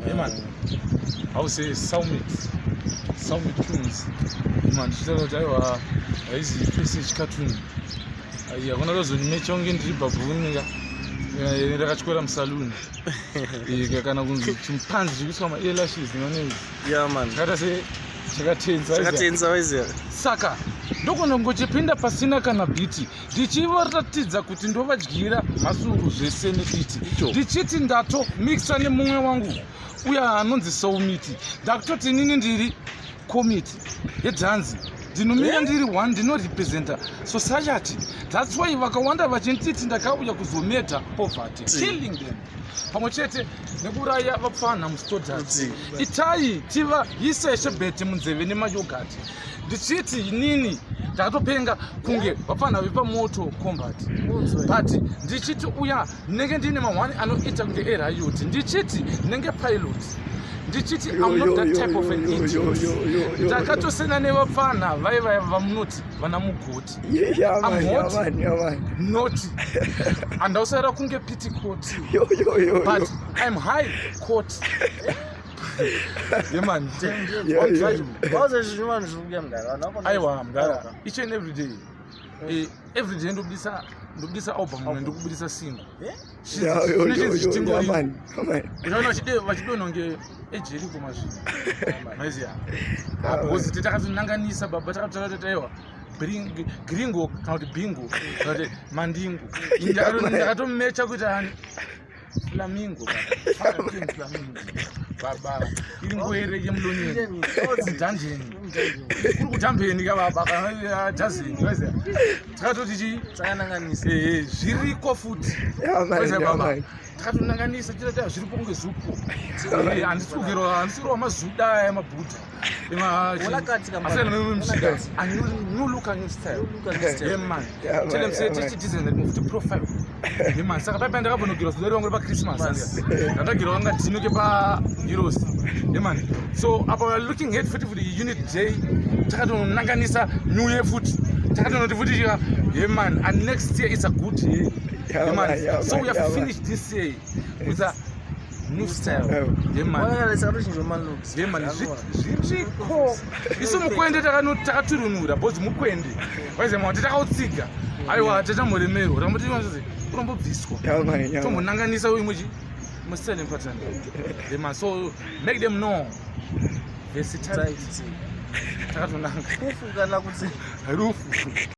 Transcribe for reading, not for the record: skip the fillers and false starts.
Yeah man. Hausi Summit. Summit Tunes. Man, ndichitaura kuti aiwa haizi face yechikatuni. Ai hakuna kuzondimecha kunge ndiri babhuni ka. Ndakatyora musaluni. Kana kunzi chimpanzi chikuiswa ma-eyelashes nemanezi. Yeah man. Chakaita se chakatenza. Chakatenza waiziya. Saka ndogona kungochipinda pasina kana bhiti ndichivaratidza kuti ndovadyira mhasuru zvese nediti ndichiti ndato mixa nemumwe wangu uya anonzi soumiti ndakutoti inini ndiri komiti yedhanzi ndinomira eh? ndiri one ndinorepresenta society thats why vakawanda vachinditi ndakauya kuzometa poverty killing them pamwe chete nekuuraya vapfanha mustodati itai tivayise shebheti munzeve nemayogati ndichiti inini ndakatopenga kunge vapfanha vepamoto combat but ndichiti uya ndinenge ndiine mahwani anoita kunge erayoti ndichiti ndinenge pilot ndichiti I'm not that type of an idiot ndakatosiyana nevapfanha vaivaya vamunoti vana mugoti I'm hot not handausarira kunge pitikoti but I'm high court. Yeah man. Aiwa mdara. Each and every day. Eh, every day ndobudisa ndobudisa album mwe ndokubudisa single. Unoona vachide vachidononge ejeriko mazvino. Maiziya. Because takatonanganisa baba takatotaura kuti aiwa gringo kana kuti bingo kana kuti mandingo. Ndakatomecha kuita ani Flamingo baba. Flamingo. Baba. Iri ngwere yemudonyeni. Dungeon. Kuri kujambeni ka baba kana jazini waiziya. Takatoti chi takananganisa. Eh zviriko futi. Waiziya baba. Takatonanganisa tira zviripo kunge zupo. Eh handisi kugerwa handisi kurwa mazuda aya mabhuta. New look, a new style. Yeah, man. Tell them say teach design that move to profile. Yeah, man. Saka paipa ndakabonogirwa zuva rangu repa Christmas. Ndakagirwa kanga dino kepa euros. Yeah, man. So apa we are looking ahead futi for the unit day. Takatonanganisa new year futi. Takatonoti futi yeah, man. And next year it's a good year. Yeah, man. So we have finished this year with a new style yemani zviriko isu mukwende takaturunura bcause mukwende waizema kuti takautsiga aiwa tatamboremerwa takamboti unombobviswa tombonanganisa imwe chi mustyle pattern yemani so make them know versatility takatonanga rufu kana kuti rufu.